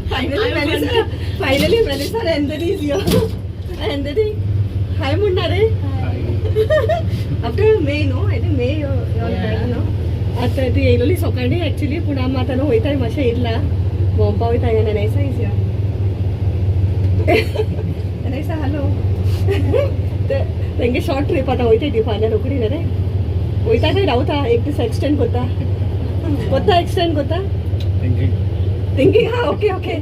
Finally Melissa, finally Melissa and Anthony is here. Anthony, hi म्हणणार रे. After May no, I think May back no. आतां ती येयलोली सकाळी actually, पूण आमी आतां न्हू वयताय मातशें येयला भोंवपा वयताय. एनायसा is here. एनायसा hello. तेंगे शॉर्ट ट्रीप आतां वयताय ती फाल्यां रोखडी न्ही रे. वयता थंय रावता एक दीस एक्सटेंड करता, कोत्ता एक्सटेंड करता. थिंकींग हा. ओके ओके,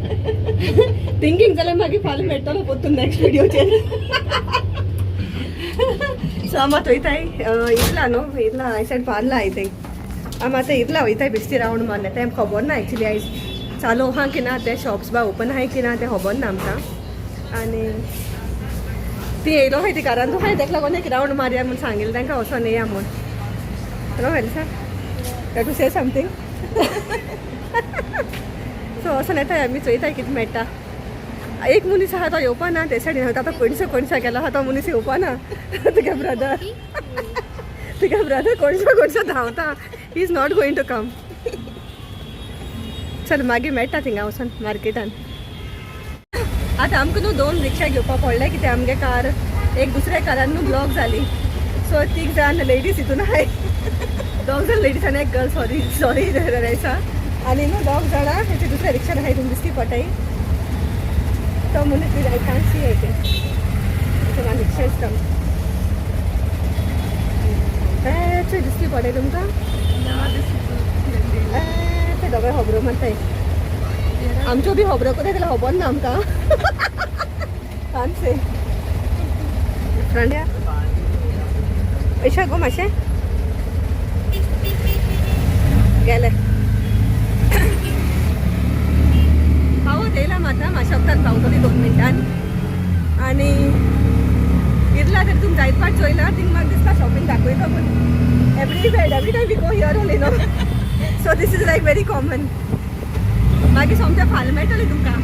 थिंकींग जाल्यार मागीर फाल्यां मेळटलो परतून नेक्स्ट व्हिडिओचेर. सो आमी आतां वयताय इरला न्हू, इरला I said Parla I think. आमी आतां इरला वयताय बेश्टी रावंड मारले. तें खबर ना एक्चुली आयज चालू आहा की ना, ते शॉप्स बा ओपन आहाय की ना तें खबर ना आमकां. आनी ती येयलो आहाय ती घरांतू आहाय, तेका लागून एक रावंड मारया म्हूण सांगिल्लें तांकां वचोन येया म्हूण. Hello Elsa, you to say something? So वचोन येताय आमी, चोयताय कितें मेळटा. एक मनीस आहा तो येवपा ना ते सायडीन. आतां कोणसो कोणसो गेलो आहा तो मनीस येवपा ना. तुगे ब्रदर, तुगे ब्रदर कोणसो कोणसो धांवता. He is not going to come. चल मागीर मेळटा थिंगा वचोन मार्केटान. आतां आमकां न्हू दोन रिक्षा घेवपा पडले, कित्याक आमगे कार एक दुसऱ्या कारान न्हू ब्लॉक जाली. सो तीग जाण लेडीज हितून आहाय, दोग जाण लेडीज आनी एक गर्ल, सॉरी सॉरी रेसा. आनी न्हू दोग जाणां ते दुसऱ्या रिक्षान आहाय, तुमकां दिसती पडटाय तो मनीस. I can't see. I think one rickshaw is come. चोय दिसती पडटाय तुमकां ते दोगांय खबरो मारताय. आमच्यो बी खबरो करता जाल्यार खबर ना आमकां. कांत से फ्रंट या पयशे गो मातशें गेले. पावत येयला आतां मातशें वखदान पावतली 2 मिनटान. आनी इरला तर तुमी जायत पाट चोयला थिंग म्हाका दिसता शॉपिंग दाखयता पूण every bad every time we go here only no, so this is like very common. मागीर सोमतें फाल्यां मेळटलें तुमकां.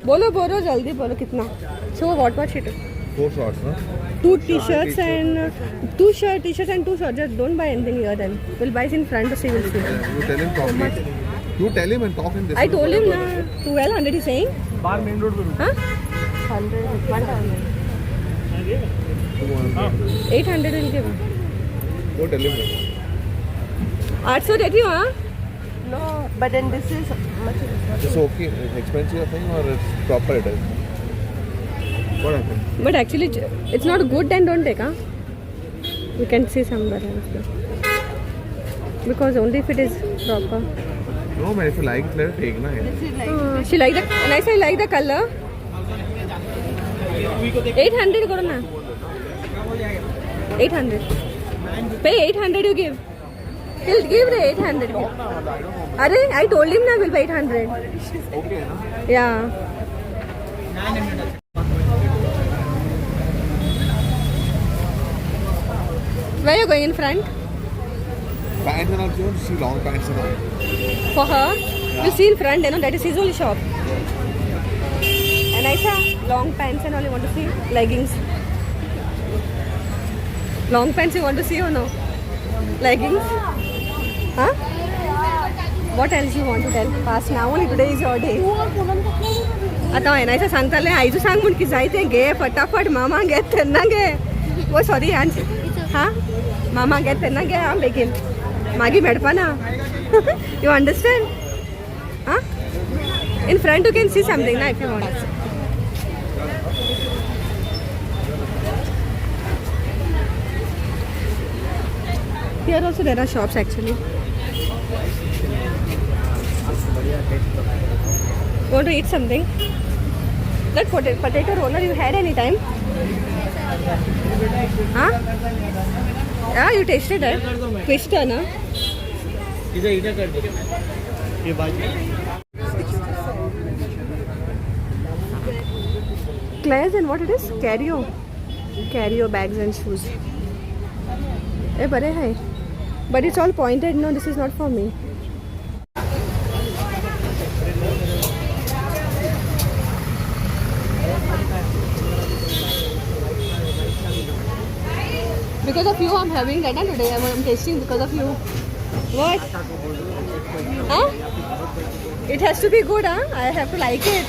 बोलो बोलो जल्दी बोलो कितना. So what what shit? 4 shorts, no? 2 t-shirts and 2 shirt t-shirts and 2 shorts. Just don't buy anything here then. We'll buy in front to see, we'll see. You tell him properly. You tell him and talk in this. I told him na 1200 he's saying. बाहर main road pay. Huh? 100 1000 800 will give. Go tell him. 800 देती हूँ हाँ? No, but then this is much. It's okay. It's expensive thing or it's proper it is. What happened? But actually it's not good then don't take, huh? We can see somewhere else. Because only if it is proper. No man, if you like it, let it take na. This is like She like the nice. I like the color. 800 करो ना. 800. Pay 800 you give. He'll give the 800. Arey, I told him na we'll pay 800. Okay na? Yeah. Where you going in front? Pants and all, you want to see long pants and all? For her? Yeah. You see in front, you know, that is his only shop. And I saw long pants and all, you want to see? Leggings. Long pants you want to see or no? Leggings? Huh? What else you want to tell? Pass now only, today is your day. आतां एनायसा सांगतालें आयजू सांग म्हूण की जाय तें घे फटाफट मामा घे तेन्ना घे. ओ सॉरी हां मामा घे तेन्ना घे हां बेगीन मागीर मेळपा ना. You understand? हां in front you can see something ना if you want. Here also there are shops actually. Want to eat something? That potato roller you had any time? Huh? Yeah, you tasted it. Twister, na? इधर इधर कर दे ये बाजू. Claire's and what it is? Carrio. Carrio bags and shoes. Eh, bare hai. But it's all pointed. No, this is not for me. you I'm having that today. I am tasting because of you. What? हाँ, it has to be good. हाँ, I have to like it.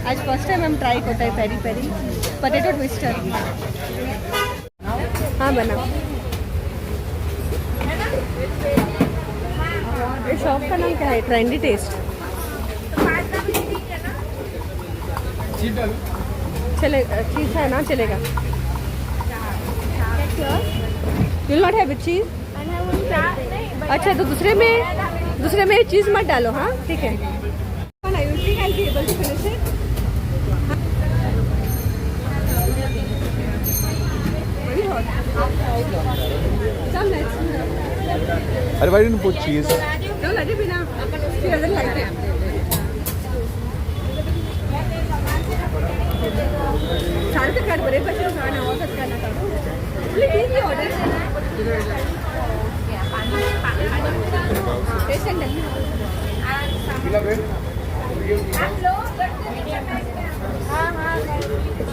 आज first time हम try करता है peri peri potato twister. हाँ बना. ये shop का नाम क्या है? Trendy taste. चलेगा, चीज़ है ना, चलेगा. You not have cheese? अच्छा, तो दूसरे में चीज़ मत डालो. हाँ, ठीक है. You think I'll be able to finish it? Very hot. Come, let's. अरे, why didn't you put cheese? No, let it be now. She doesn't like it. सारखं काढ बरे पैसे खाण आवाजात काय नका. Please order. Taste and tell me.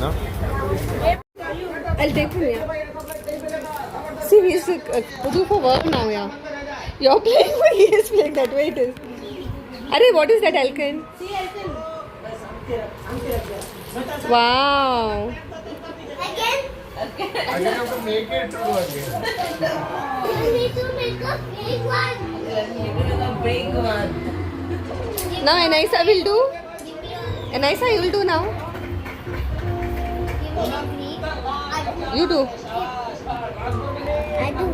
No? I'll take from here. See, he's looking for work now, yeah. You're playing, but he is playing. That way it is. Arey, what is that, Alkin? Wow. Again? I have to make it to do again. You need to make a big one. Big one. Now Anaisa will do. Give me a, Anaisa, you will do now. Give me a green. I do. You do. I do.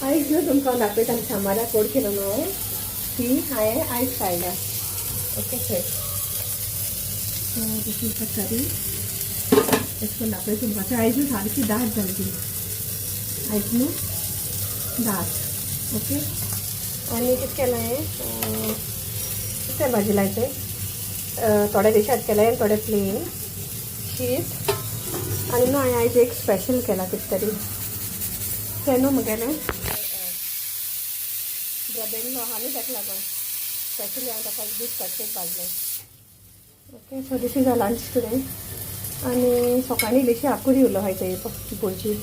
आयज न्हू तुमकां दाखयता आमी सामारा code केलो न्हू ती हांवें आयज काडल्या. Okay sir, so this is the curry. एशें करून दाखय तुमकां. आयज न्हू सारकी दाट जाली ती. आयज न्हू दाट. ओके, आनी कितें केलां हांवें? कितें भाजी लायतें? थोडे रेशाद केलें आनी थोडे प्लेन शीत. आनी न्हू हांवें आयज एक स्पेशल केलां कितें तरी. तें न्हू म्हगेलें ब्रदर इन लॉ आहा न्हू ताका लागून स्पेशली हांवें ताका बीफ कटलेट भाजलें. Okay, so this is a lunch today. आनी सकाळीं इल्लीशी आकुरी उरलो आहाय थंय भुरजी,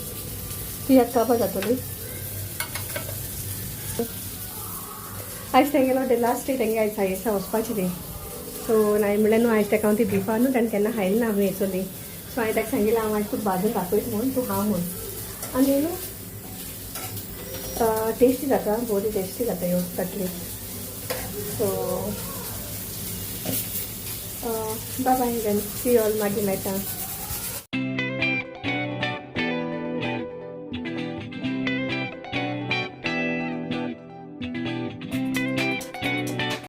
ती आतां काबार जातली. आयज तेंगेलो लास्ट डे, तेंगे आयज आयसा वचपाची ती. सो हांवें म्हणलें न्हू आयज ताका हांव ती बिफां न्हू ताणें केन्ना खायलें ना आमी हेचोली. सो हांवें ताका सांगिल्लें, हांव आयज तुका भाजून दाखयता म्हूण, तूं खा म्हूण. आनी न्हू टेस्टी जाता, बरी टेस्टी जाता ह्यो cutlet. So bye bye then, see all, मागीर मेळटा.